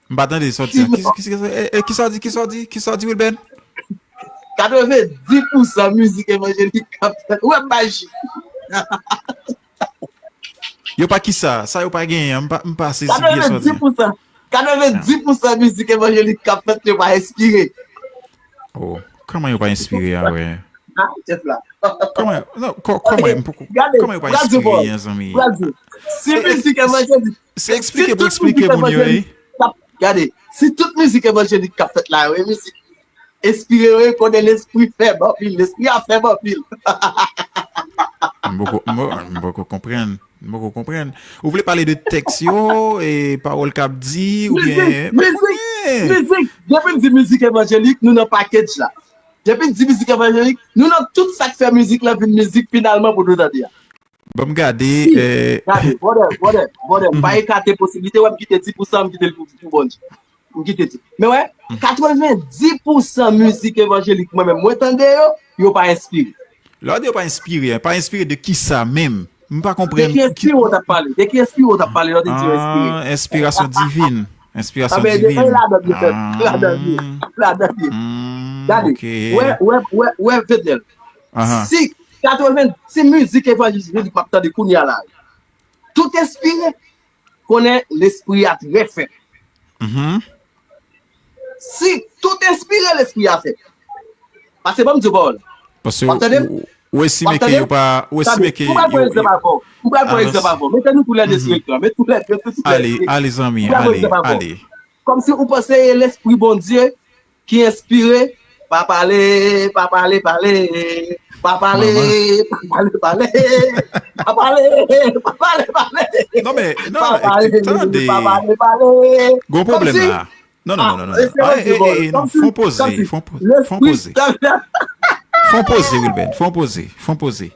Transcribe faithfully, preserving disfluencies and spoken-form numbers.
M pa tande sa w di a. Ki, ki, ki, e, e, kisa w di, kisa w di, kisa w di, Wilben? Katrevenndis pousan mizik evanjelik k ap fèt. Ou wè m bay chif. Yo pa kisa, sa yo pa genyen, m pa, m pa sezi byen sa w di. Katrevenndis pousan, katrevenndis pousan mizik evanjelik k ap fèt, yo pa enspire. Oh, kòman yo pa enspire a, wè? Ah, chèf la. Kòman, non, kò-, kòman, m poko, kòman yo pa enspire, zanmi? Si mizik evanjelik, Se eksplike pou eksplike moun yo, wi. Gade, si tout mizik evanjelik k ap fèt la, yo, e mizik enspire, yo, konnen lespri fèb anpil, lespri a fèb anpil. M poko, m poko konprann. M poko konprann. Ou vle pale de tèks yo, e pawòl k ap di, oubyen... Mizik, mizik, mizik. Depi n di mizik evanjelik, nou nan package la. Depi n di mizik evanjelik, nou nan tout sa k fè mizik lan vin mizik finalman pou nou tande a. Ban m gade. Gade, brother, brother, brother, m pa ekate posiblite, wè, m kite dis pousan, m kite l pou, pou Bondye. M kite di. Men wè, katrevenndis pousan mizik evanjelik mwen menm mwen tande yo, yo pa enspire. Lè w di yo pa enspire, pa enspire de kisa menm? M pa konprann. De ki enspire w t ap pale? De ki enspire w t ap pale lè w te di yo enspire? Enspirasyon divin. Enspirasyon divin. Ladan li, ladan li, ladan li. Gade, wè, wè, wè, wè, Vedel. Si katreven, si mizik evanjelik m ap tande kounye a la, tout enspire, konnen lespri a trè fèb. Si tout enspire, lespri a fèb. Pase ban m di w pawòl. Paske ou, ou esime ke yo pa, ou esime ke... M pral pran egzanp avè w. M pral pran egzanp avè w. Mete nou toulède sou ekran. Mete toulède, mete toulède. Ale, ale, zanmi, ale, ale. Kòmsi ou panse e lespri Bondye ki enspire, pa pale, pa pale, pale, pa pale, pa pale, pale, pa pale, pa pale, pale. Non, men, non, tande. Gon pwoblèm la. Non, non, non, non, non. Fon poze, fon poze. Fon poze, Wilben, fon poze, fon poze.